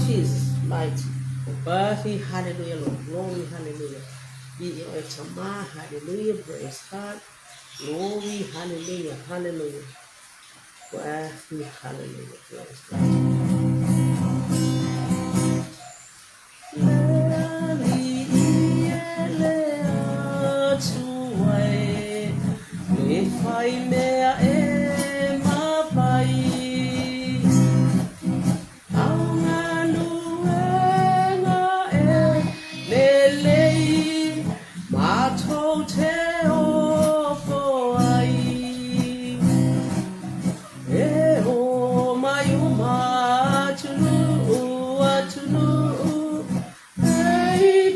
Jesus mighty. Worthy, hallelujah, Lord. Glory, hallelujah. Be your tama, hallelujah, praise God. Glory, hallelujah, hallelujah. Worthy, hallelujah, praise God. Le whai mea e mawhai. Au ngā e lelei, mātou te ofo ai. E o mai uma atunu, atunu, e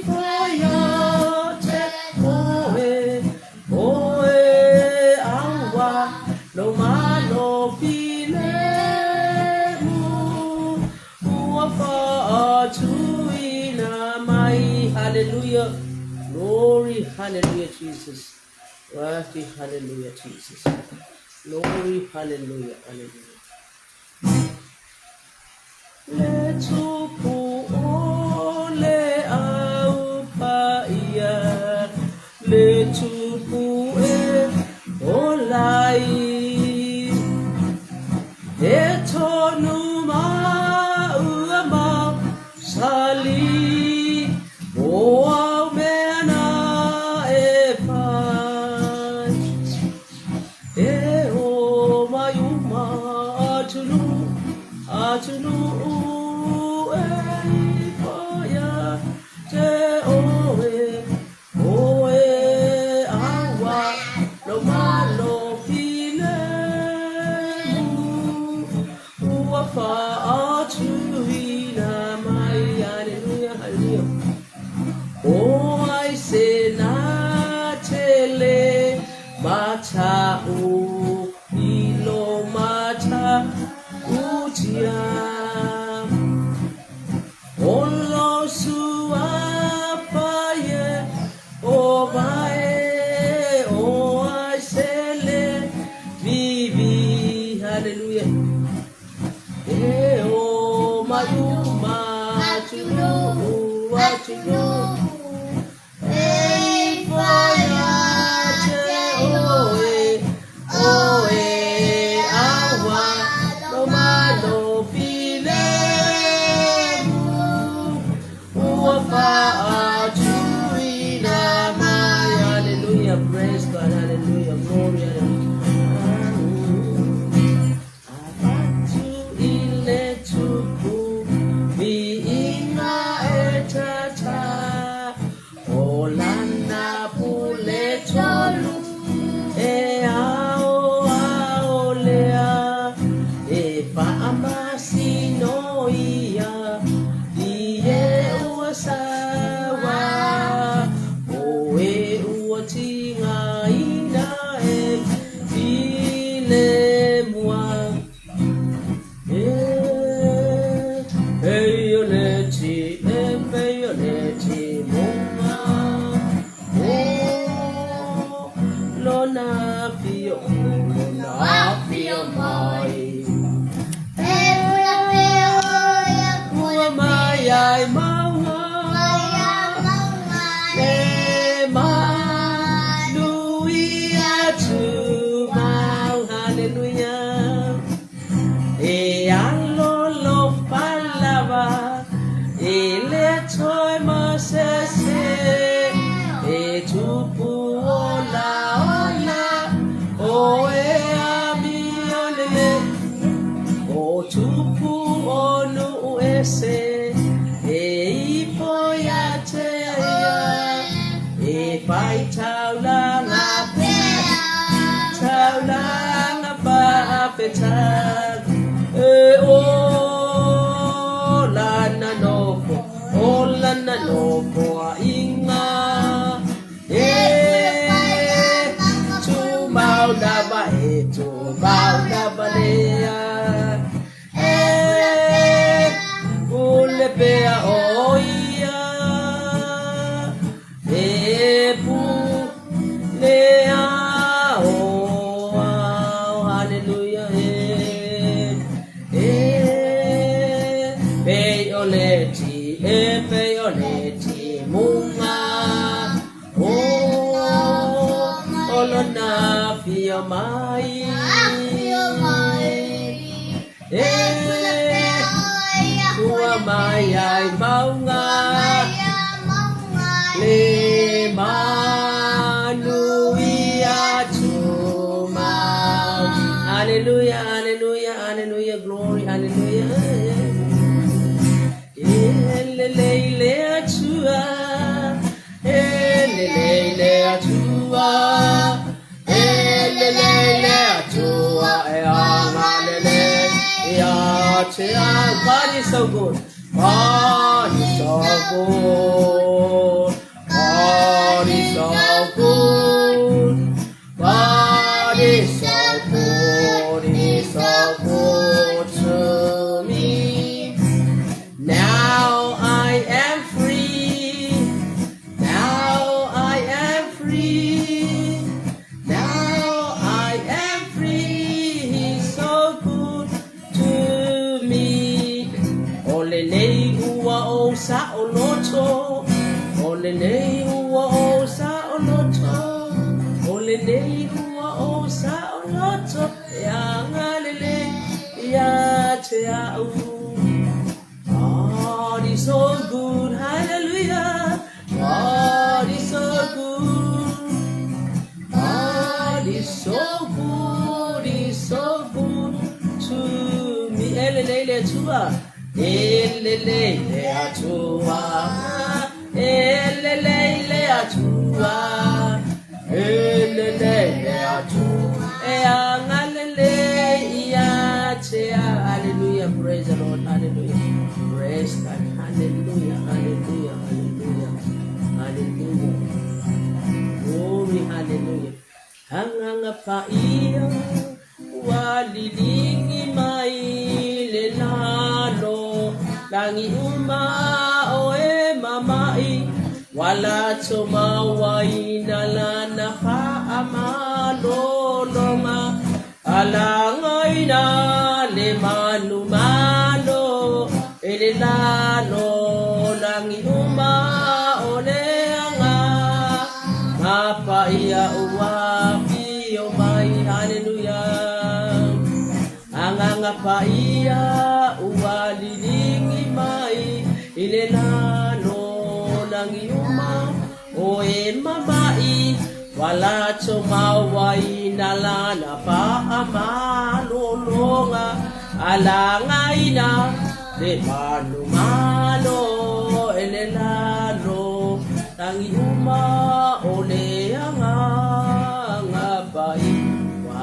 whaia te oe, oe aua, no malo file mu, ua whaatuina mai. Hallelujah. Glory, hallelujah, Jesus. Worthy, hallelujah, Jesus. Glory, hallelujah, hallelujah. Le tupu o le au paia, le tupu e o lai. E tonu ma ua mau sali, o au mea na e whai. E o mai uma atunu, atunu e whaia te oe, oe awa, lo malo file mu, ua whaatuina mai, hallelujah, hallelujah. O ai se na tele mata u i lo mata utia. O lo sua faie o vai o ai se le vivi, hallelujah. E o mai uma atunu atunu e whaia te oe, oe awa, lo malo file mu, ua whaatuina mai. Hallelujah, praise God, hallelujah, glory, hallelujah. Avatu i le tupu, vi inga e tata, o lana pule tolu, e ao ao lea, e whaamasino ia, i e ua sawa, o e ua tinga ina e i le mua. E, e o le ti, e pe o le ti monga, o lona fio, lona fio mai. Ua mai ai maunga, e ma nui atu mau, hallelujah. E alo lo falava, e le toi masese, e tupu ola ola, o e ami o lele, o tupu o nu ese, e ipo ia te ia, e whai taulanga taulanga whaafetang, e o lana nofo, o lana nofo a inga, e tu mau lava e tu mau lava lea, e ule pea o ia, e pu le ao ao, hallelujah, e e pe o le Afio mai. E Ua mai ai mauga Le manuia tumau. Hallelujah, hallelujah, hallelujah, glory, hallelujah. E lelei le Atua, e lelei le Atua, e lelei le Atua, e anga lelei ia te a. God is so good. God is so good. God is so good. God is so good. He's so good to me. Now I am free. Now I am free. Now I am free. He's so good to me. O lenei ua o sa o loto. O lenei ua o sa o loto. O lenei ua o sa o loto. E anga lelei ia te au. God is so good, hallelujah. God is so good. God is so good, he's so good to me. Elelei le Atua. Elelei le Atua. Elelei le Atua. Elelei le Atua. E anga lelei ia te a. Hallelujah, praise the Lord, hallelujah. Praise God, hallelujah, hallelujah, hallelujah, hallelujah. Glory, hallelujah. Hanganga paia ua lilingi mai le lalo langi uma o e mamai wala to mawai na lana fa amalolonga alangaina le manu malo ele lalo langi uma o le anga Mapaia ua pio mai, hallelujah. Anganga paia ua lilingi mai ile lalo langi uma o e mamai wala to mawai na lana pa amalolonga alangaina le manu malo ele lalo langi uma o le anga pai wa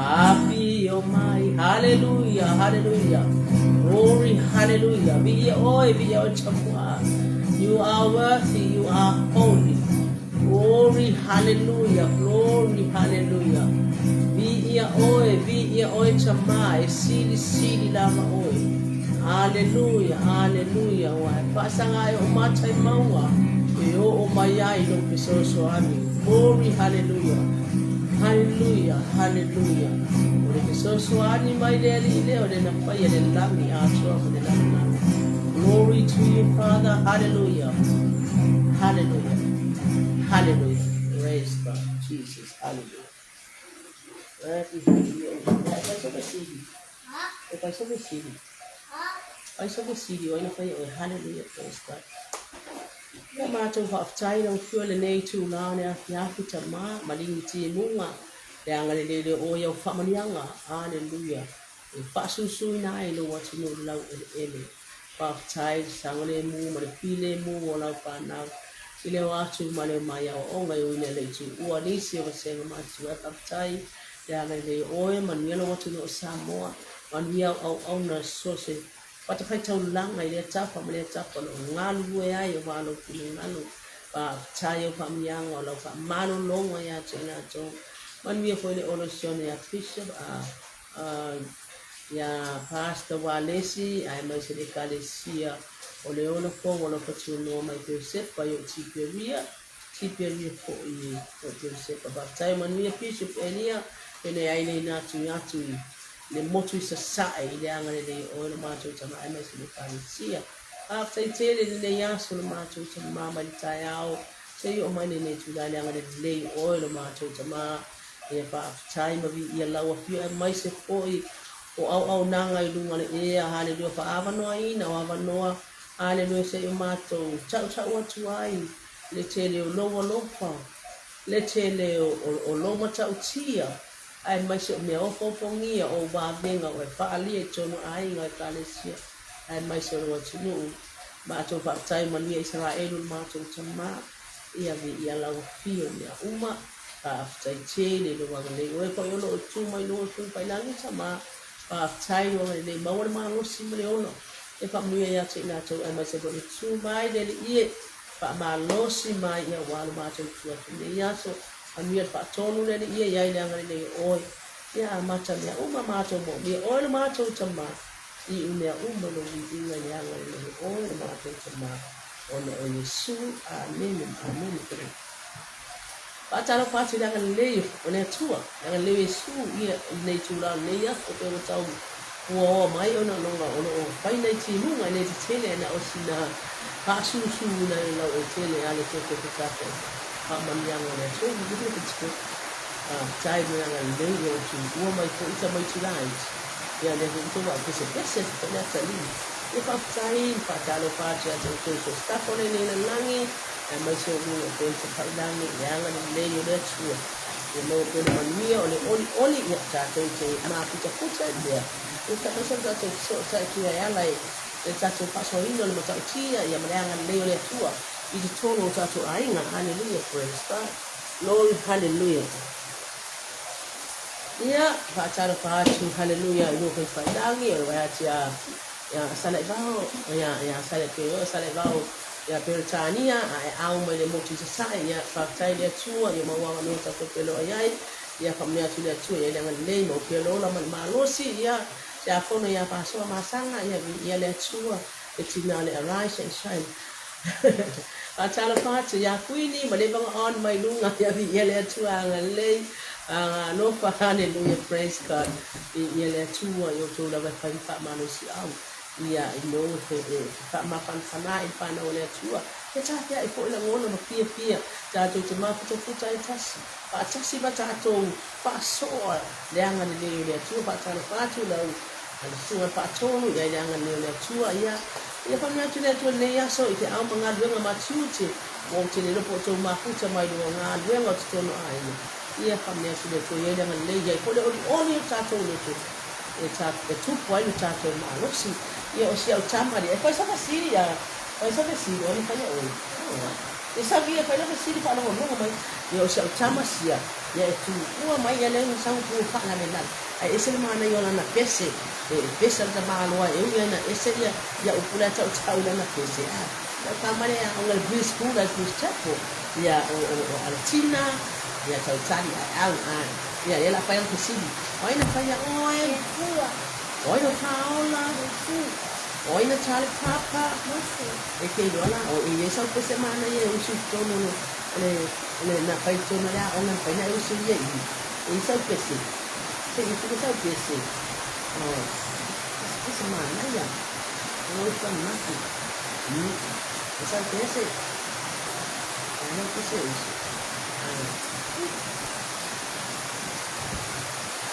mai, hallelujah, hallelujah, glory, hallelujah. Viia oe, viia oe chamua. You are worthy, you are holy. Glory, hallelujah, glory, hallelujah. Viia oe, viia oe chama e sili sili lama oe. Hallelujah, hallelujah. Wa pasanga e o matai maua e o o mai ai lo fesoasoani. Glory, hallelujah. Hallelujah, hallelujah. O le fesoasoani mai le ali le o le na whai le lami atua mo le lami lami. Glory to you, Father. Hallelujah. Hallelujah. Hallelujah. Praise God. Jesus. Hallelujah. Pai so sili. Pai so sili o ina whai o hallelujah. Praise God. Ia mātou whaaftai lau fua le nei tū ngā ne afi afi ta mā, malingi ti munga, le anga le lele o iau whamanianga. Hallelujah. E whaasusu ina ai lo watu no lau ele ele. Whaaftai, sanga le mu, ma le file mu o lau whanau. I leo atu ma le mai au onga i uina le tu ua nisi o senga matu e whaaftai. Le anga le oe, manuia lo watu no Samoa, manuia au au na sose. Wata whai tau langa i lea tapa ma lea tapa lo ngalu ue ai o walo pili ngalu. Whaaftai o whaamianga o lau wha longa ia te ina tō. Manuia foi le olo sione ia Bishop, ia Pastor Walesi, ai mai se le kalesia o le ona fo wala fatu no mai Joseph pa yo Tiperia, Tiperia fo i o Joseph. Baptai manuia Bishop Elia, pene ai nei nā tu atu i le motu i sa sae i le anga le le o le mātou tama ai mai se le kalesia. Aftai tele le nei aso le mātou tama mai le tai ao, se i o mai le nei tu le anga le le o le mātou tama. Ia faafetai ma viia lau Afio aemaise foi o auaunaga i luga o le ea, haleluia, faaavanoaina o avanoa, haleluia, se i o matou tautau atu ai le tele o lou alofa, le tele o lou matautia, aemaise o mea ofoofogia o ou vavega ua e faaalia i totonu o aiga, o Ekalesia, aemaise o lou atunuu. Matou faafetai manuia Isaraelu lo matou tama. Ia viia lau afio i mea uma. Faafetai tele i lou agalelei. Oe foi o lo o tu mai luga o le Tulafailagi tama. Faafetai i lou agalelei. Maua le malosi ma le ola e faamanuia ia te i latou aemaise foi le tu mai le Alii e faamalosi mai aua lo matou tu atu i lenei aso. Manuia le faatonu le Alii e i ai le agalelei o oe. Ia amata mea uma matou moomia. Oe lo matou tama. Iu mea uma lou viiga i le agalelei o oe lo matou Tama, ona o Iesu. Amene ma amene. Faatalofa atu i le agalelei o le Atua, le agalelei o Iesu ia i lenei itula o lenei aso pei ua tau puaoa mai ona ona o lo o fai nai timuga e le tetele ae na o sina faasusuina ai o le lautetele a le toto o tatou faamanuiaga o le Atua. Viia le Atua. Faafetai mo le agalelei ia ua tuua mai foi tamaiti laiti. Ia lea foi ua outou vaapesepese atu foi le atalii. Ia faafetai ma faatalofa atu ia te outou so o se tafa o lenei lalolagi, aemaise o luga o pea i tafailagi i le agalelei o le Atua. Ia maua pea le manuia o le olioli, ia tatou te mafutafuta ai pea. Ia aemaise o le tatou fesootai atu e ala i le tatou faasoaina o le matautia ia ma le agalelei o le Atua i totonu o tatou aiga. Hallelujah, praise God. Glory, hallelujah. Ia, faatalofa atu, haleluia, i lua faifailangi, o le vae atu ia, ia Salaivao, ia, ia Salaipeo, Salaivao, ia Peretania, a e ao mai le motu i Sasae, ia, faafetai i le Atua, ia maua avanoa tatou feiloai ai, ia, faamanuia atu i le Atua, ia i le agalelei, maua pea le ola ma le malosi, ia, se a fono ia Pasoa Masaga, ia, viia le Atua, le tina o le Arise and Shine. Faatalofa atu ia Kuini ma Levaga on mai luga ia viia le Atua agalelei agalofa hallelujah praise God viia le Atua i outou lava e fai ma faamalosiau ia i lou e faamafanafana ai i le fanau a le Atua e tafeai foi lagona ma fiafia tatou te mafutafuta ai tasi faatasi ma tatou faasoa le agalelei o le Atua. Faatalofa atu lau susuga faatonu i ai le agalelei o le Atua ia Ia faamanuia atu le Atua i lenei aso i feau ma galuega ma tiute, ua ou te le iloa po o outou mafuta mai luga o galuega o totonu o aiga. Ia faamanuia atu le Atua i ai le agalelei, i ai foi le olioli o tatou loto e ta, e tupu ai lo tatou malosi. Ia o si au tama lea, e fai sa fesili a, fai sa fesili, o ai na faia oe? Aoga. Ia savi e fai lau fesili faalogologo mai. Ia o si au tama sia, ia e tuua mai ia lea na sau pua faalavelave. Ae ese le manaia o lana pese, e pese le tamaloa e ui ai na ese ia ia upu la e tautau i lana pese. A, ia o tama lea e aoga i le preschool a i le Chapel, ia o, o, o Alatina, ia tautali ae au, a, ia lea la fai lau fesili. O ai na faia oe? Iesu. O ai lou faaola? Iesu. O ai na ta le papa? Mose. E te iloa la, o e i ai sau pese manaia e usu i totonu o le, o le, o le, na fai i totonu o le aoga na fai na e usu ia i i. E i ai sau pese? Se i usu sau pese. Oh, se pese manaia. Oi whanaki. E sau pese. Ai pese usu. Ai.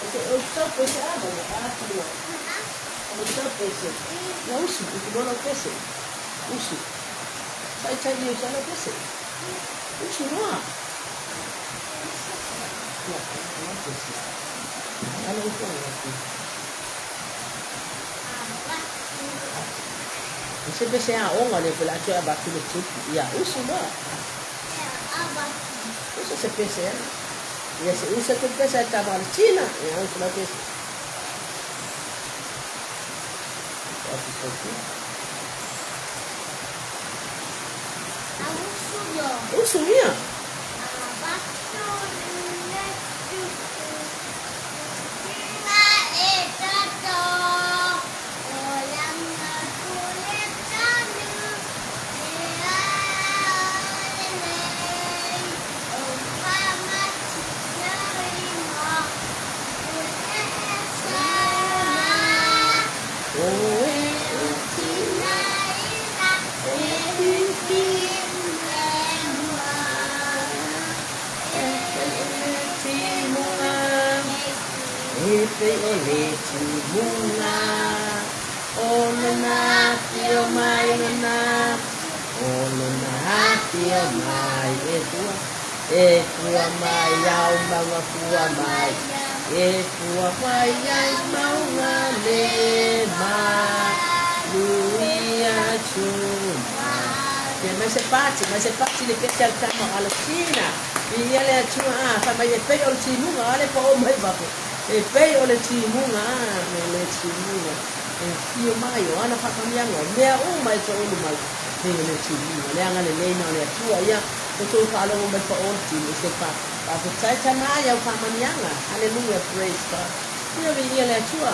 E te usu sau pese a mo a tua. O sau pese. Ia usu, usu loa lau pese. Usu. Sai tai ni usu lau pese. Usu loa. Ia, lau pese. Ala usu lau pese. Se pese aoga lea pe le a toe avatu le tupu. Ia, usu loa. Usu se pese a. Ia se usu atu le pese ae tava le tina. Ia, usu lau pese. Usu ia. E pei o le timuga o lona afio mai lona o lona afio mai e fua e fua mai au mauga fua mai e fua mai au mauga le manuia tuma. Ia mai se pati, mai se pati le pese al tama alasina. Ia le atua a, fa mai e pei o le timuga, ale pa o mai fafo. E pei o le timuga a, me le timuga. E afio mai o ana faamanuiaga o mea uma e toulu mai. Pei o le timuga, le agalelei na o le Atua ia, ua tou faalogo mai pa o le timu se fa. Faafetai tama i au faamanuiaga. Hallelujah, praise God. Ia viia le Atua.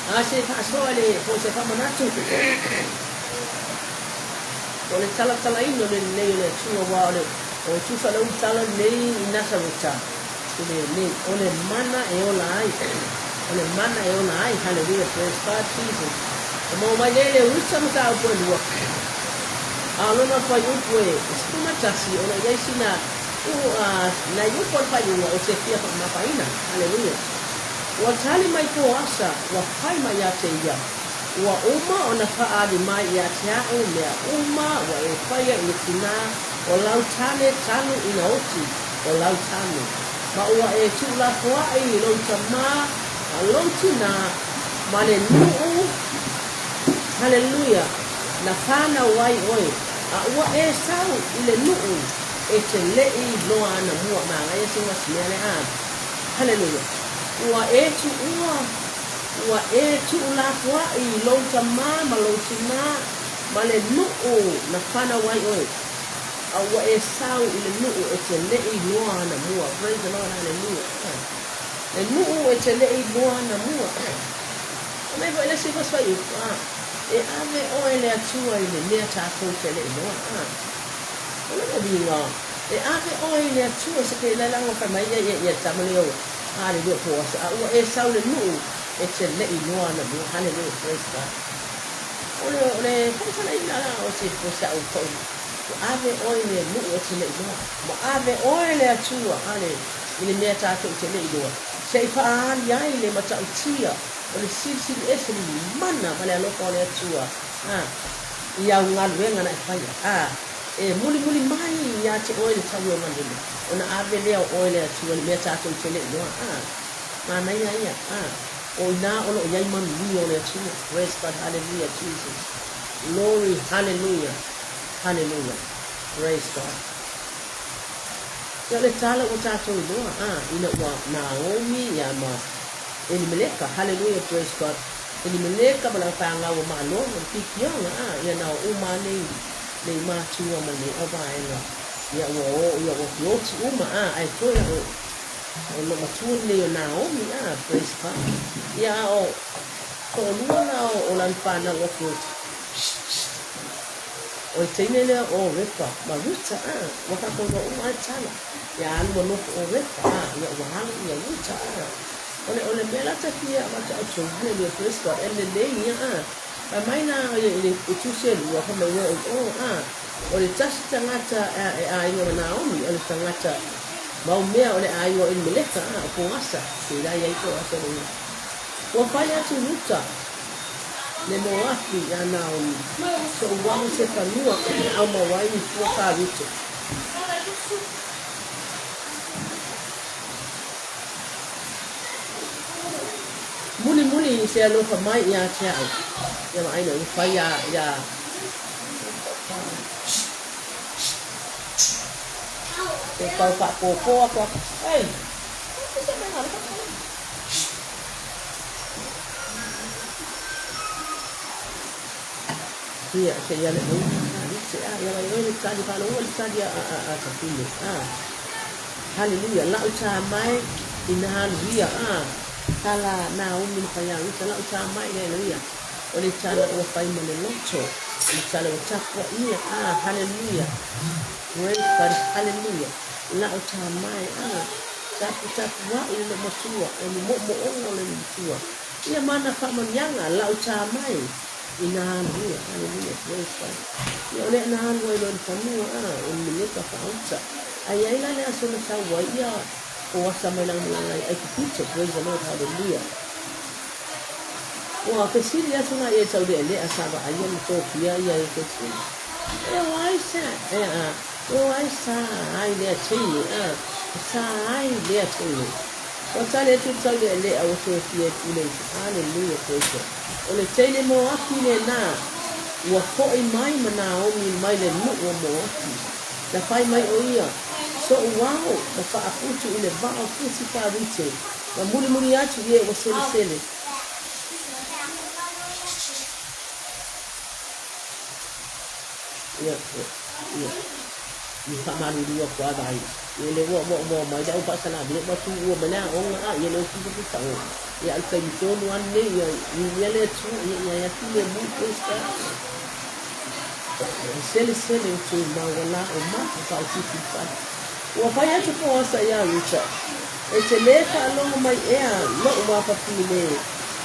A se faasoa le po o se faamanatu o le talatalaina o le lelei o le Atua, aua o le o tusa o le ulu tala lenei i Nasareta i lenei, o le mana e ola ai, o le mana e ola ai. Hallelujah, praise God, Jesus. E maua mai lea i le uisa mataupu e lua, a o lona fuaiupu e 11, o lo o i ai sina nai upu o le faaiuga ou te fia faamamafaina. Hallelujah. Ua tali mai Poasa, ua fai mai ia te ia, Ua uma ona faaali mai ia te a'u mea uma ua e faia i le tinā o lau tane talu ina oti o lau tane, ma ua e tuulafoaʻi i lou tamā ma lou tinā ma le nuʻu, haleluia, na whanau ai oe, a ua e sau i le nuʻu e te leʻi loa ana mua. Manaia se mea lea, a. Haleluia. Ua e tuua, ua e tuulafoaʻi i lou tamā ma lou tinā ma le nuʻu na whanau ai oe, a ua e sau i le nuʻu e te leʻi loa ana mua. Praise the Lord, hallelujah. Le nuʻu e te leʻi loa ana mua. Fai mai foi le isi fuaiupu, a, e ave oe le Atua i le mea tatou te leʻi loa. A, o lona uiga, E ave oe i le Atua se ke lailaga fai mai ia ia ia tama leo hallelujah Poasa a ua e sau le nuu e te leʻi loa ana mua hallelujah praise God o le o le faamatalaina la o se po sa u fau ua ave oe i le nuu e te leʻi loa ma ave oe le Atua hale i le mea tatou te leʻi loa se i faaali ai le matautia o le silisili ese le mana ma le alofa o le Atua a i au galuega na e faia a E mulimuli mai iā te oe le taui o galuega, ona ave lea o oe le Atua i le mea tatou te le iloa. A, manaia ia. A, o inā o lo o i ai manuia o le Atua. Praise God, hallelujah, Jesus. Glory, hallelujah, hallelujah. Praise God. Ia o le tala ua tatou iloa, a, ina ua Naomi ia ma Elimeleka, hallelujah, praise God. Elimeleka ma lana fanau ua malo, o le kikioga, a, ia na o uma nei nei matua ma nei auvaega, ia ua o, ia ua fioti uma, a, ae toe a o, o lo matua lenei o Naomi, a, praise God. Ia a o toalua la o, o lana fanau ua fioti. O le teine lea o Repa ma Ruta, a, ua tatou iloa uma a le tala. Ia alu ua nofo o Repa, a, ia ua alu ia Ruta, a. O le, o le mea la ta fia avatu au, hallelujah, praise God, e lelei ia, a. Fai mai la o ia i le tusi e lua, fai mai ua o, a, o le tasi tagata e aiga ma Naomi, o le tagata mau mea o le aiga o Elimeleka, a, o Poasa, ke la iai Poasa le igoa. Ua fai atu Ruta le Moapi iā Naomi, Soʻu ahu se fanua au mau ai ni pua kāwito. Mulimuli i se alofa mai iā te a'u, ia ma aina ua fai iā, iā. E tau faapōpō aku a, ei! Ia, se ia le oi, se a, ia vai oi le tali, faalogo le tali a, a, a, ka fine, a. Haleluia, la'u tā mai i nā aluia, a. Tala Naomi le faialuta, la'u tā mai, haleluia, o le tala ua fai ma le loto, o le tala ua tapuaʻia, a. Haleluia, praise God, haleluia, la'u tā mai, a. Taputapuaʻi le loomatua, o ni moʻomoʻoga o le matua, ia ma nā faamanuiaga, la'u tā mai i nā aluia, haleluia, praise God. Ia o lea na alu ai loa i le fanua, a, o le meleka faauta. A i ai la le aso na sau ai, ia, Boasa mai lana malaga i Aikupito. Praise the Lord, hallelujah. Ua fesili atu la ia i Taulealea sa vaaia ma tofia ia e fesili. E o ai sa, e a, e o ai sa ai lea teine, a, sa ai lea teine. Ua tali atu le Taulealea ua tofia e pule i Hallelujah, praise God. O le teine Moapi lena, ua foi mai ma Naomi mai le nuu o Moapi. Na fai mai ʻo ia, Soʻu ao ma faaputu i le vao fusi farite, ma mulimuli atu i e ua selesele. Ia, ia, i faamalulu aku a vai. Ia le ua ua ua mai le au faasalavia ua tu ua mai le aoga a ia le ofisa ku sao. Ia al taimi tonu a nei ia ia le tu ia ia ia tu le mu praise God. E selesele o tumau a lā o mapu faaopoopo fale. Ua fai atu Boasa iā Ruta, E te lē faalogo mai ea loʻu wāfafine,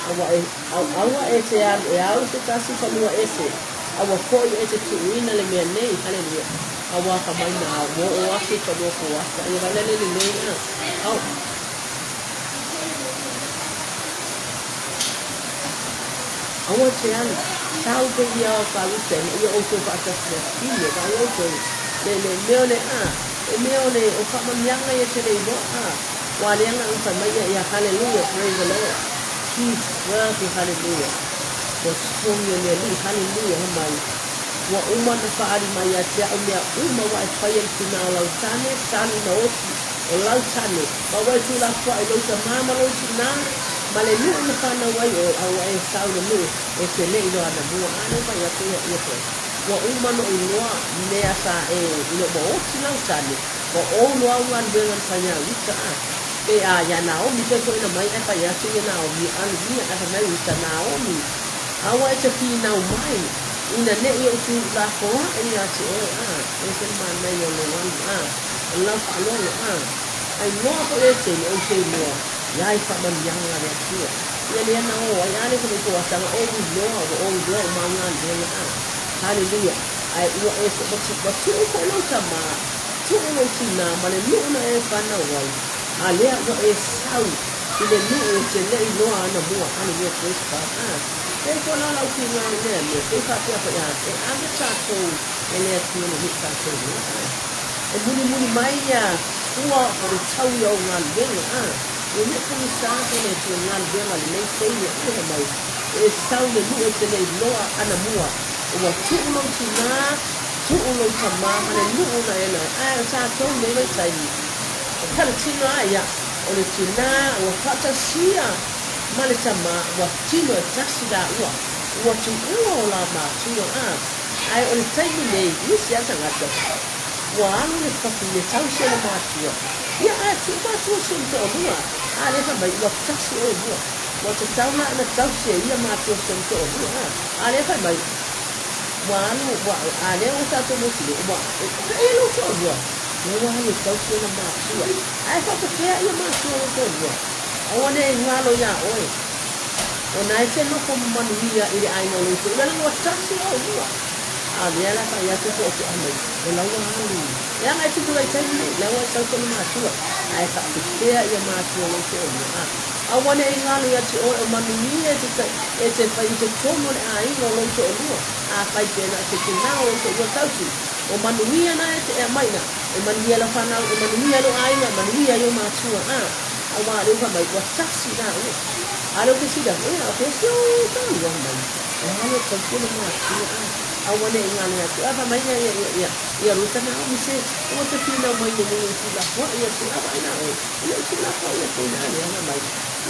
a ua e aua e te alu e au se tasi fanua ese, a ua foʻi e te tuuina le mea nei, haleluia, a ua ka mai na ua oo ake i fanua Boasa, ia vaila le lelei a, au. Aua te alu, sau pe ia o ka Ruta ina ia outou faatasi le afine, vaai outou, le, le mea o le a, e mea o le, o faamanuiaga ia te le iloa, a, ua leaga u fai mai ia, ia, hallelujah, praise the Lord, He's worthy, hallelujah, ua totogi e le Alii, hallelujah, homai, ua uma na faaali mai ia te a'u mea uma ua e faia i le tina o lau tane, talu na oti, o lau tane, ma ua e tuulafoaʻi lou tamā ma lou tinā, ma le nuu na fanau ai oe, a ua e sau le nuu e te leʻi loa ana mua. A lea ua fai atu ia, ia koe, ua uma noʻu iloa mea sa e ina ua oti lau tane, ua ou loa au galuega na fai iā Ruta, a pe a iā Naomi toe foʻina mai ae fai atu ia Naomi, aluia, ae fai mai Ruta, Naomi, aua e te finau mai, ina neʻi oʻu tuulafoaʻi iā te oe, a ese le manaia o lou alu, a o lau faalogo, a ai loa foi e te ou te iloa ia i faamanuiaga a le Atua. Ia lea na o ai, a lea foi tou asaga, ou iloa, ua ou iloa o mau galuega, a. Haleluia! Ae ua e ua ua tuu foi lou tamā, tuu lou tinā ma le nuu na e fanau ai, a lea ua e sau i le nuu e te le iloa ana mua. Haleluia, praise God, a. Pei foi la lau finau i lea mea, pei faapea foi, a, e ave tatou e le Atua le nuu tatou iloa, a. E mulimuli mai ia fua o le tau ia o galuega, a e le pogisa ko le Atua galuega lelei teine a le mai e sau le nuu e te le iloa ana mua ua tuu lou tinā tuu lou tamā ma le nuu na e na ae o tatou nei vaitaimi o Palatino a ia o le tinā ua faatasia ma le tamā ua tino e tasi laua ua tuua o la matua a Ae o le taimi nei, isi a tagata, ua alu le fafine tausi ona matua, ia ae tuu matua si ona toalua, a lea fai mai, ua tasi oe lua, ua tatau la ona tausi e ia matua si ona toalua, a, a lea fai mai, ua alu, ua, a lea ua tatou mautinoa, ua, e ia lou toalua, lea ua alu e tausi ona matua, ae faapefea ia matua o lou toalua, aua ne i galo iā oe. Ona e te nofo ma manuia i le aiga o lou toeaina leaga ua tasi oulua. A o lea la fai atu po o te mai, o laua alu. Leaga e tupu lai taimi nei, laua e tau tonu matua, ae faapefea ia matua o lou toalua. A, aua ne i galo ia te oe o manuia e te, e te fai i totonu o le aiga o lou toalua. Afai pena o se tina o lou toalua tausi, o manuia na e te ea mai na, e manuia lau fanau, e manuia lou aiga, e manuia i ou matua. A, aua o lea ua fai mai, ua tasi laua. A lea ou te silafia, ea, o fea si ou taua mai? E alu e tausi ona matua, a, aua ne i galo ia te oe. A fai mai ia, ia, ia, ia, ia Ruta Naomi, se, ua te finau mai nei i tuulafoaʻi atu, a vaai la oe, e le o tuulafoaʻi atu i ina lea, fai mai,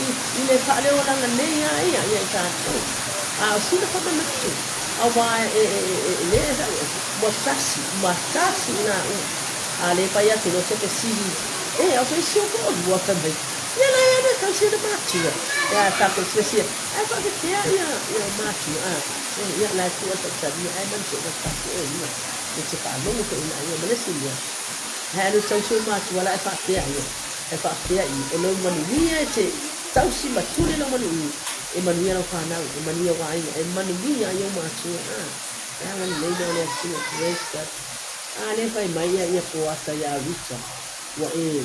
i, i le faaleolaga nei a ia, ia i tatou. A o sina faamanatu, auā e, e, e, e, le, ua tasi, ua tasi i laua. A le fai atu loa se fesili, E, o fea si ou toalua? Fai mai, Ia la e alu e tausi ona matua. Ia, tatou silasila, ae faapefea ia, ia matua, a, e, ia la e tu ai faitalia, ae manatua ua tasi oe ia, e te faalogo foi ina ia ma le isi mea. Ae alu e tausi ou matua la e faapea ia, e faapea i, o lou manuia e te tausi ma tuli lou manuia, e manuia lau fanau, e manuia ou aiga, e manuia ai ou matua, a, e agalelei lea o le Atua. Praise God. A lea fai mai ia, ia Poata iā Ruta. Ua e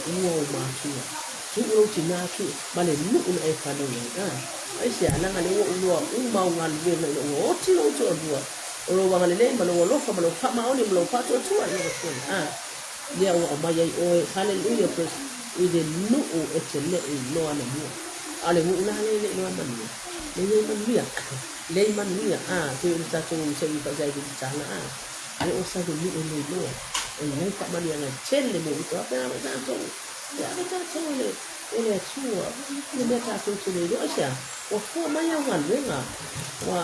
tuua ou matua, tuu lou tinā tuu ma le nuu na e fanau ai. A, aisea, leaga lea ua ou iloa uma au galuega ina ua oti lou toalua, o lou agalelei ma lou alofa ma lou faamaoni ma lou faatuatua i lau Afioga. A, lea ua aumai ai oe, haleluia, praise, i le nuu e te le i iloa anamua. A o le nuu la lea e le i iloa manuia, lea i ai manuia, lea i manuia, a, pei o le tatou se i faisai i le tala, a. Lea ua sau le nuu e le iloa, e i ai faamanuiaga e tele mo outou. A pea ave tatou, e ave tatou e le, e le Atua i le mea tatou te le iloa. Aisea? Ua fua mai au galuega, ua,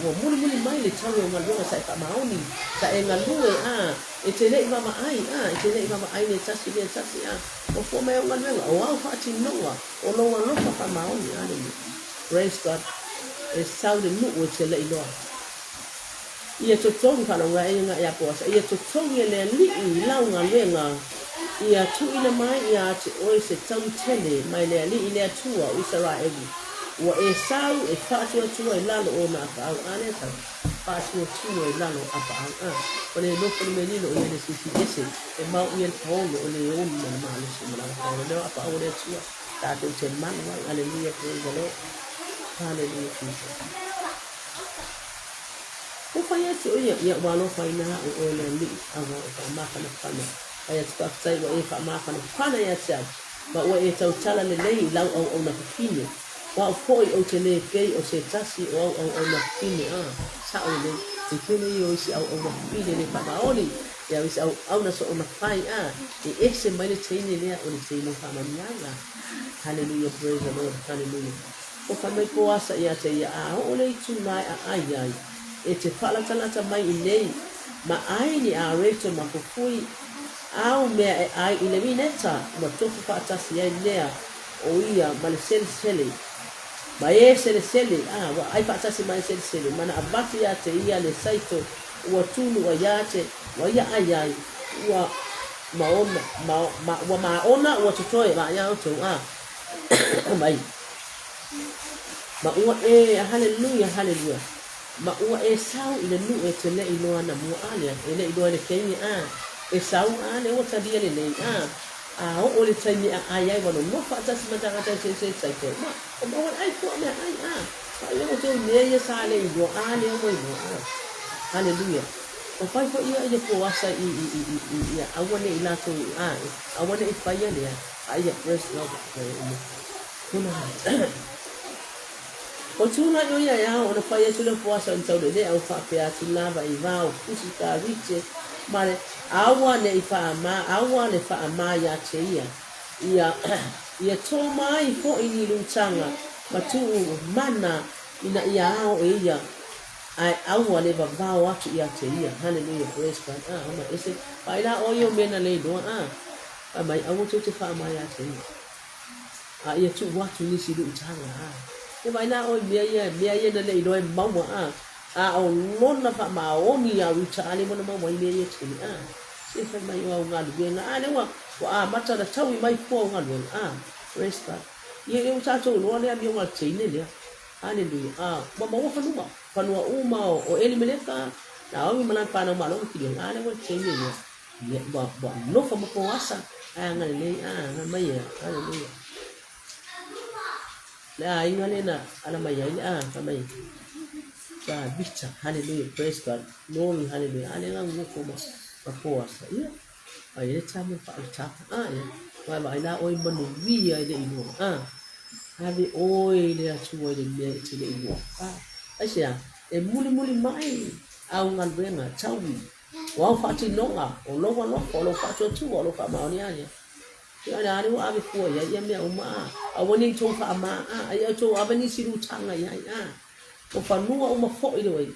ua mulimuli mai le tau i au galuega sa e faamaoni, sa e galue, a, e te le i vaavaai, a, e te le i vaavaai lea tasi lea tasi, a, ua fua mai au galuega, o au faatinoga, o lou alofa faamaoni. Aleluia. Praise God. E sau le nuu e te le i iloa. Ia totogi faalogoaʻiga ia Boasa, ia totogi e le Alii i lau galuega, ia tuuina mai ia te oe se taui tele mai le Alii le Atua o Isaraelu, ua e sau e faatuatua i lalo o ona apaau, a lea sau, faatuatua i lalo o apaau, a ua le nofo le mea lilo o ia le sisi ese, e mau ia le paolo o le onu ma le malosi ma lana paolo lea o apaau o le Atua, tatou te malu ai, aleluia, praise the Lord, hallelujah Jesus. Ua fai atu ʻo ia, Ia ua alofaina aʻu ʻoe le Alii, a ua ou faamafanafana. Fai atu, Faafetai ua e faamafanafana ia te au, ma ua e tautala lelei i lau auauna fafine. O au foi ou te lē pei o se tasi o au auauna fafine, a, sao lelei, e tele ia o isi auauna fafine le faamaoni, ia o isi auauna soona fai, a, e ese mai le teine lea o le teine faamanuiaga. Haleluia, praise the Lord, haleluia. O fai mai Poasa ia te ia, A oo le itu na e aai ai, e te faalatalata mai i nei, ma ai ni areto ma fufui au mea e ai i le mineta, ua tofu faatasi ai lea o ia ma le selesele, ma e selesele, a, ua ai faatasi ma e selesele, ma na avatu ia te ia le saito ua tunua ia te, ua ia ai ai, ua maona, ma, ma, ua maona ua totoe, ma ia outou, a, mai. Ma ua e, haleluia, haleluia, ma ua e sau i le nuu e te le i loa na mua a lea, e le i loa i le teimi a e sau a lea ua talia lelei a, a oo i le taimi a ai ai ua nonofo faatasi ma tagata e se sai toe ma, o ma ua ai fua mea ai a, ma ia ua tou mea ia sa le i loa a lea ua iloa a. Haleluia. O fai foi ia ia Poasa i, i, i, i, i, ia aua ne i latou a, aua ne i faia lea, a ia praise God. Ua tulai ʻo ia e ao ona fai atu le Poasa i Taulelea ua faapea atu lava i vao pusi Tavite ma le aua ne i faamā aua le faamā iā te ia ia ia tō mai foʻi ni lutaga ma tuu mana ina ia ao e ia ae aua le vavao atu iā te ia. Hallelujah praise God ah oma ese paʻi la ʻoe o mea na le iloa ah fai mai aua tou te faamā iā te ia. A ia tuu atu nisi luʻutaga, a. E vaai la ʻoe i mea ia, mea ia na le iloa e maua, a. A o lona faamaoni iā Ruta, a lea ua na maua ai mea ia tele, a. Se fai mai o au galuega, a lea ua, ua amata ona taui mai fua o galuega, a. Praise God. Ia, ia ua tatou iloa le amioga a le teine lea. Haleluia. A, ua maua fanua, fanua uma o, o Elimeleka, Naomi ma lana fanau malo ma Kiliona, a lea ua le teine lea. Ia, ua, ua nofo ma Poasa, ae agalelei, a, agai mai e, haleluia. Le aiga lea na ala mai ai, a, fai mai, Tavita, haleluia, praise God, glory, haleluia, a lea na nofo ma, ma Poasa, ia, ai e tā mo whaalitapa, a, ia, vaai vaai la ʻoe manuia i le iloa, a, ave ʻoe i le Atua i le mea e te le iloa, a, aisea, e mulimuli mai au galuega, taui, O au faatinoga, o lou alofa, o lou faatuatua, o lou faamaonia ia. Ia o le a le ua ave fua i ai ia mea uma a. Aua ne i tou faamaa a, a ia outou ave nisi lutaga i ai a. O fanua uma foi le oi,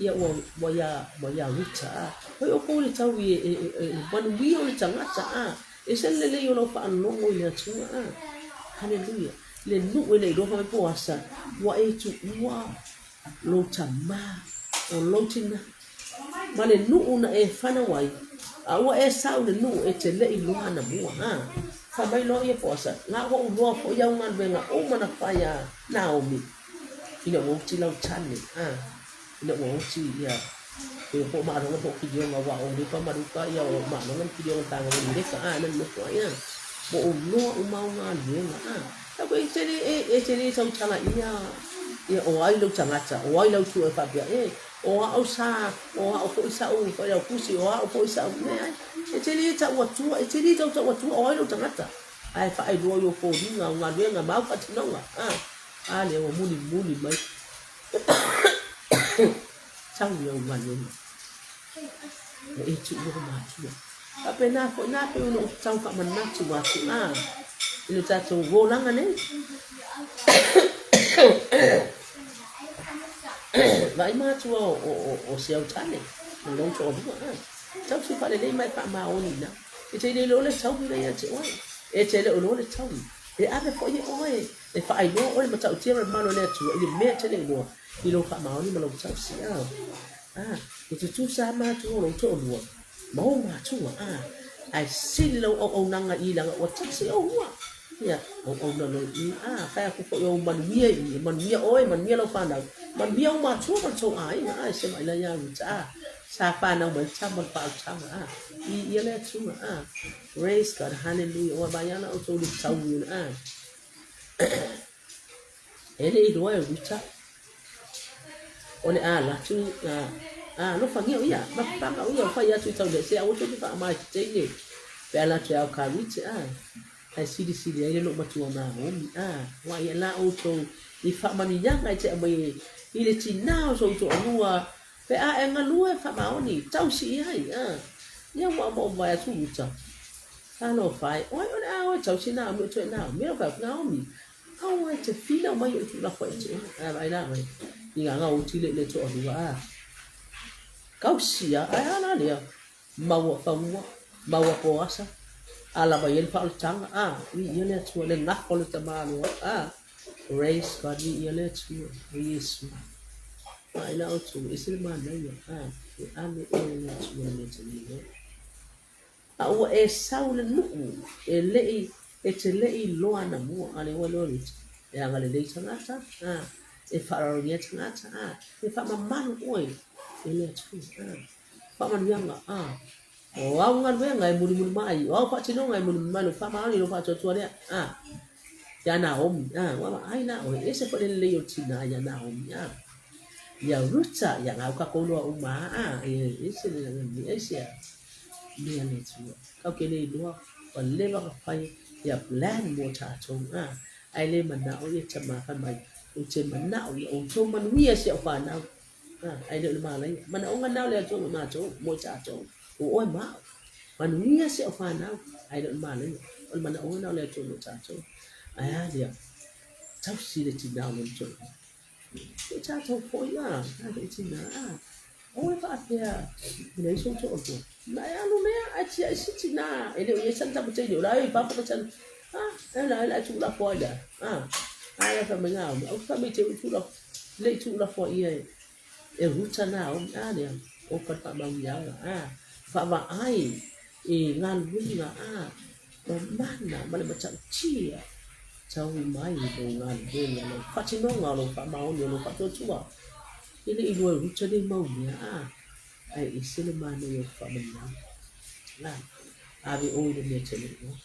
ia ua, ua ia, ua ia Ruta a. Hoi oukou i le tau i e, e, e, e manuia o le tagata a. Ese le lelei o lau faalogo i le Atua a. Haleluia. Le nuu e le iloa fai mai Poasa, ua e tuua lou tamā, o lou tinā, ma le nuu na e fanau ai, a ua e sau le nuu e te le i loa ana mua, a fai mai loa ia Poasa, la ua ou loa foi au galuega uma na fai a Naomi, ina ua oti lau tane, a ina ua oti ia. Pe po maaloga po kilioga aua o Lepa ma Luka ia o maaloga ma kilioga le taga o Leka a na nofo ai a. Ua ou loa uma au galuega a. Tau e te le e te le tautala ia ia o ai lou tagata, o ai lau tua e faapea e o au sa o au foi sa'u failautusi, o au foi sa'u leai. E te le tau atua, e te le tautau atua o ai lou tagata. Ae faailoa i ou foliga, au galuega ma au faatinoga a. A lea ua mulimuli mai tau i au galuega. Ua e tuua ou matua. Faapena foi na pei ona ou tau faamanatu atu a i lo tatou olaga nei. Vaai matua o si au tane, ma lou toalua a. Tausi faalelei ma e faamaoni ina. E te le iloa le taui la ia te oe. E te le o iloa le taui. E ave foi e oe e faailoa oe le matautia ma le mamalu o le Atua i le mea e te le iloa i lou faamaoni ma lou tausi. A, e tutusa lava matua o lou toalua ma ou matua, a, ae sili lau auaunaga i leaga ua tasi oulua. Ia, auauna loa i i, a, fai atu foi o ou manuia i i, e manuia oe, manuia lau fanau, manuia ou matua ma le tou aiga, a, e semaʻi la ia Ruta, a, sa fanau mai le tama o le faaolataga, a, i ia le Atua, a. Praise God, hallelujah, ua vaai ana outou i le taui o le a. E le iloa e Ruta o le a latu a alofagia o ia, mafaga o ia o fai atu i tau le se aua tou te faama i te teine pe a latu e ao ka Ruti a ae silisili ai le lou matua Naomi a ua ia la outou i faamanuiaga e te aumai i le tinā o sou toalua Pe a e galue faamaoni, tausi i ai, a. Ia ua uma uma atu Ruta. Talofa e, o ai o le a oe tausi Naomi o toe Naomi, e fai atu Naomi, Aua e te finau mai o tulafono e te oe. Ae vaai la oe, i ngā ngā uti le le toalua, a. Kausi a, ae a la lea, maua fanua, maua poasa, ala mai ai le faaolataga, a, viia le Atua, le gafa o le tamaloa, a. Praise God, viia le Atua, o Iesu. Vaai la outou, e ese le manaia, a, e ave oe e le Atua le mea e te le iloa. A ua e sau i le nuu, e le i, e te le i iloa anamua, a le ua iloa Ruta, e agalelei tagata, a, e faaaloalogia tagata, a, e faamamalu oe e le Atua, a. Faamanuiaga, a, o au galuega e mulimuli mai, o au faatinoga e mulimuli mai, lou faamaoni, lou faatuatua lea, a, iā Naomi, a, ua vaai la ʻoe, ese foi le lelei o le tinā iā Naomi, a, iā Ruta, ia gau kākou loa uma, a, e ese le lagi, ese a, mea le Atua. Kau ke le iloa, ua leva ona fai ia plan mo tātou, a, ae le manao ia tama fai mai, ou te manao ia outou manuia si au fanau, A, ae le o le malaia. Manaoga na o le Atua mo matou, mo i tatou, o oe ma au. Manuia si au fanau, ae le o le malaia. O le manaoga na o le Atua mo tatou. Ae a lea, tausi le tinā o lona toalua. E tatou foi a, tatou tinā a, aua e faapea, e leai sou toalua. Na e alu lea, ae tiai si tinā, e le o i ai sana tamateine, o la e i fafo ma sana, a, e la e la e tuulafo ai lea, a, a la fai mai ngā, au fai mai te u tuulafo, Le i tuulafoa ʻia e Ruta Naomi a lea o ka faamanuiaga a faavaai i galuega a mamana ma le matautia taui mai lou galuega lou faatinoga o lou faamaoni o lou faatuatua. E le i iloa e Ruta nei mau mea a ae ese le manaia o le faamanuiaga. A ave ʻoe i le mea e te le iloa.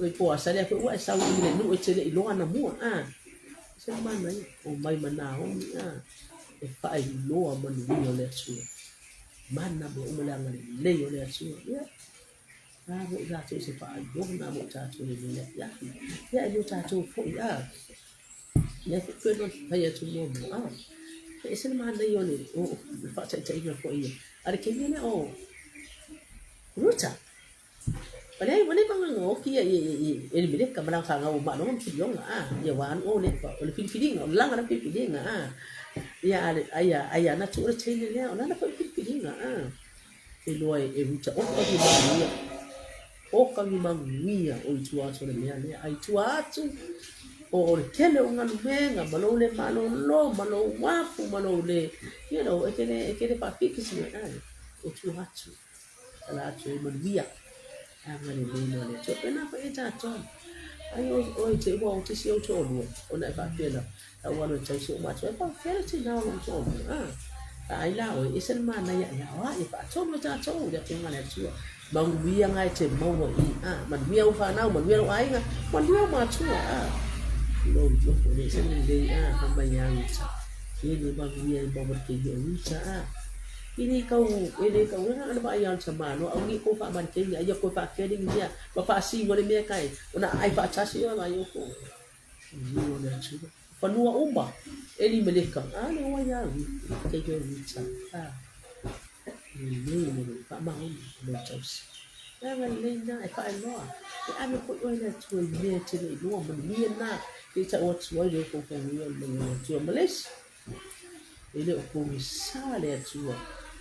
Oi po a sale atu ua e sau i le nuu e te le i loa ana mua, a. Se le manaia, o mai ma Naomi, a. E faailoa manuia o le Atua. Mana mea uma le agalelei o le Atua. Ia, a mo i latou se faailoa na mo i tatou i lenei afiafi. Ia, e mo tatou foi, a. Lea foi pei ona fai atu muamua, a. E ese le manaia o le, o le faataitaiga foi ia. A le keimi lea o Ruta. Ua leai, ua leva ona oti ia i Elimeleka ma lana fanau o Maalona ma Kiliona, a, ia ua alu o le, o le filifiliga, o le laga o le filifiliga, a. Ia, a, aia, aia ana tuu le teine lea, o lana foi filifiliga, a. E iloa e Ruta, oka ni manuia, oka ni manuia o i tua atu o le mea lea, a i tua atu o le tele o galuega ma lou le malolo, ma lou afu, ma lou le, you know, e te le, e te le faapiki se mea, a, o tua atu. Ala atu e manuia. Agalelei loa le Atua. Pēlā foi e tātou. Ai oe te ua o te si ou toalua, ona e faapea la, lau alu e tausi ou matua, e faapefea le tinā o lou toalua, a? Ai la oe, ese le manaia ia oa, ia faatonu e tatou i le Afioga a le Atua. Manuia nga e te maua i, a, manuia au fanau, manuia lou aiga, manuia ou matua, a. Lou lofo le ese le lelei, a, fai mai ia Ruta. E le manuia e maua le keimi o Ruta, a. E le kau, e le kau ena le vaai al tama no au ni ko fa man keimi ai ko fa ke ni mea, ma fa si ngole mea kai, ona ai fa tasi o ngai o ko. Ni o le Atua. Fanua uma, Elimeleka, a le oa ia keiki o Ruta, a lelei le lou faamaoni i lou tausi. Leaga lelei na e faailoa, e ave foi oe le Atua i mea e te le iloa, manuia na, te i tau atu ai le ofoofogia o le Atua ma le isi. E le o pogisa le Atua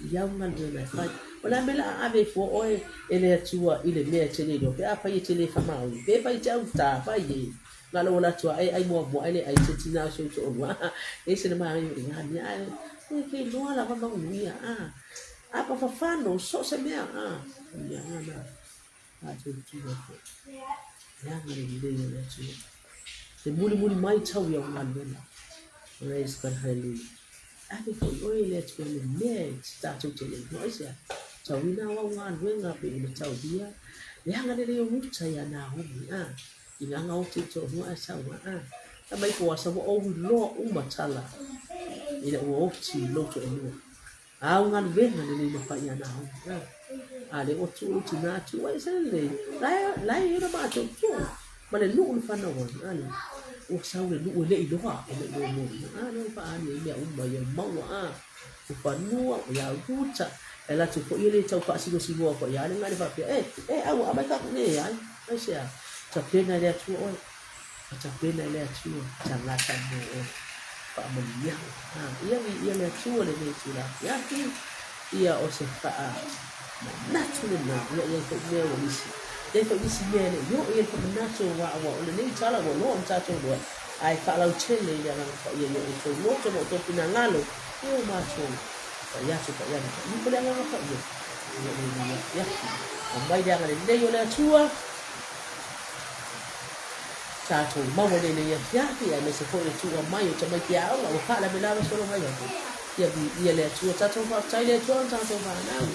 i au galuega e fai. O le a mea la a ave ai fua oe e le Atua i le mea e te le iloa, pe afai e te le faamaoni, pe fai e te autā, fai e. Na o lou ala atu ae ai muamua ai le ai se tina o si ou toalua. E se le manaia i ngā mea ae e ke iloa lava manuia a. A pa fafano so se mea a. Mea ngā na a te tua ko. Mea ngā le lei o le atua. Te muli muli mai tau i au galuega. Praise God, hallelujah. Ave foi oe i le Atua i le mea e tatou te le iloa. Aisea? Tauina au au galuega pe ina taulia le agalelei o Ruta iā Naomi, a. I ngā ngao te tohua a saua, a. Ka mai ko asa ua ou iloa uma tala ina ua oti i lou toalua. Au galuega lelei na fai iā Naomi, a. A le ua tuu lou tinā atu ai se lelei. Lae, lae i ona matou tuu ma le nuu na fanau ai, a le. Ua sau le nuu e le iloa, e le iloa mo ina, a lea ua faaali ai mea uma ia maua, a. O fanua, o ia Ruta, e ala atu foi e le tau faasigosigoa foi ia le nga le faapea, e, e, aua, aumai ka ku e ai. Aisea? Tapena e le Atua oe. A tapena e le Atua tagata mo oe. Faamanuiaga. A, ia viia le Atua lenei itula afiafi, ia o se faamanatu lena, ia i ai foi mea ua misi. I ai foi nisi mea e le i oo i ai le faamanatu aua ua o lenei tala ua loa ona tatou iloa, ae faalautele i le Agaga Paia i o outou loto ma outou finagalo, ia ua matou fai atu fai ane fai ifo le Agaga Paia ia i lenei afiafi. Aumai le agalelei o le Atua, tatou maua i lenei afiafi, aemaise foi le tuua mai o tamaiti aoga ua faalavelave solo mai fafo. Ia viia le Atua, tatou faafetai le Atua ona tatou fanau.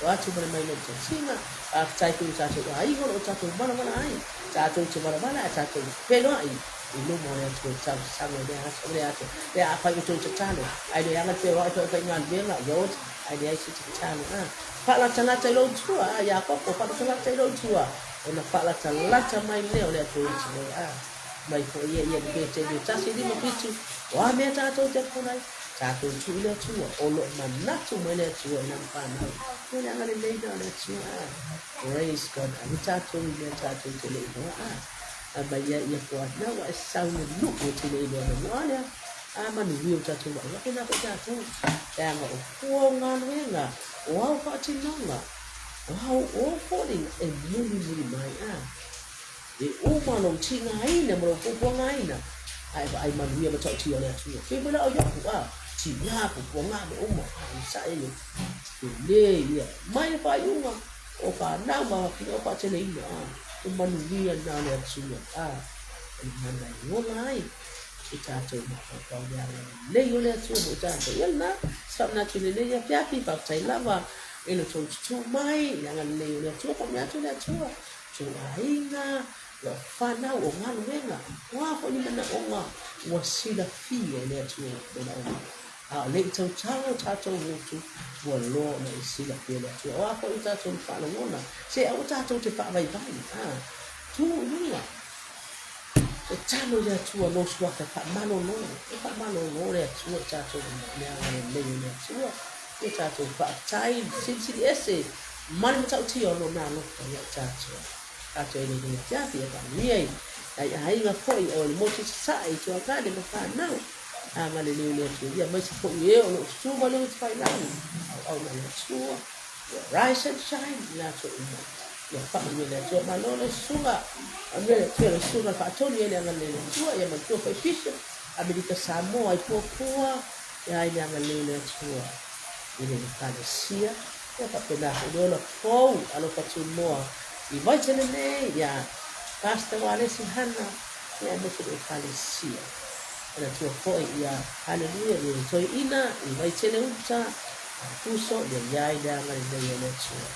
O atu ma le mai lou tausiga, faafetai foi i o tatou aiga o lo o tatou valavala ai. Tatou te valavala ae tatou feiloai i luma o le Atua i talosaga i lea aso ma lea aso. Pe afai o outou tatalo, ae le aga feoai feofaigaluega, Lord, ae leai se tatalo. A, faalatalata i lou tua, a, Iakopo, faalatalata i lou tua, ona faalatalata mai lea o le Atua ia te oe. A, mai foi ia ia le Petelu 1, 5, 7, o a mea tatou te pona ai, tatou tuu i le Atua, o lo o manatu mai le Atua i lana fanau. Ia le agalelei lena o le Atua. A, praise God, ave tatou i mea tatou te le iloa. A, Aumai ia ia koa na ua e sau le nuu e te le iloa na mua lea. A manuia o tatou vaai ake na foi tatou. Leaga o fua o galuega, o au faatinoga, o au o foliga e mulimuli mai a. E uma lou tigaina ma lou puapuagaina, a e vaai manuia matautia o le Atua. Pei foi la o Iopu a, tiga, puapuaga mea uma, a onosai e tele ia. Mai le faaiuga o fanau ma fafine o faateleina a, o manuia na o le Atua a, o le mana e ola ai i tatou mafaufau le agalelei o le Atua mo tatou. Ia lena, se faamanatu i lenei afiafi, faafetai lava i lo outou tutū mai i le agalelei o le Atua, faamanuia atu le Atua, outou aiga, ua fanau, o galuega, o a foi ni manaoga ua silafia e le Atua manaoga. A o le i tautala o tatou lotu, ua loa ona e silafia e le Atua. O a foi o tatou faalogona, se aua tatou te faavaivai, a, tu i luga, tatalo i le Atua lou suafa e faamalolo, e faamalolo le Atua i tatou le agalelei o le Atua. Ia tatou faafetai, silisili ese ma le matautia o Lona alofa ia i tatou. Tatou e lenei afiafi e faamanuia i nai aiga foi o le motu i Sasae i tuagane ma fanau. Agalelei o le Atua ia aemaise foi e o lo o tutu mai luga o tafailagi, auauna a le Atua. Ia rise and shine i latou uma. Ia faamanuia le Atua. Malo le susuga, faamanuia le Atua i le susuga e faatonu i ai le agalelei o le Atua. Ia manatua foi Bishop Amerika Samoa i Puapua, ia ai le agalelei o le Atua i le Ekalesia. Ia faapena foi le ola fou alofa tunoa i Vaitele nei, ia Pastor Walesi Hana, ia aemaise le Ekalesia. Manatua foi ia Haleluia i toeaina i Vaitele uta Tuso ia i ai le agalelei o le Atua.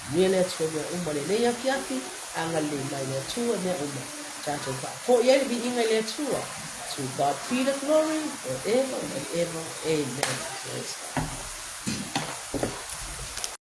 Manuia le Atua i mea uma i lenei afiafi, agalelei mai le Atua i mea uma. Tatou faafoi ai le viiga i le Atua. To God be the glory forever and ever. Amen. Praise God.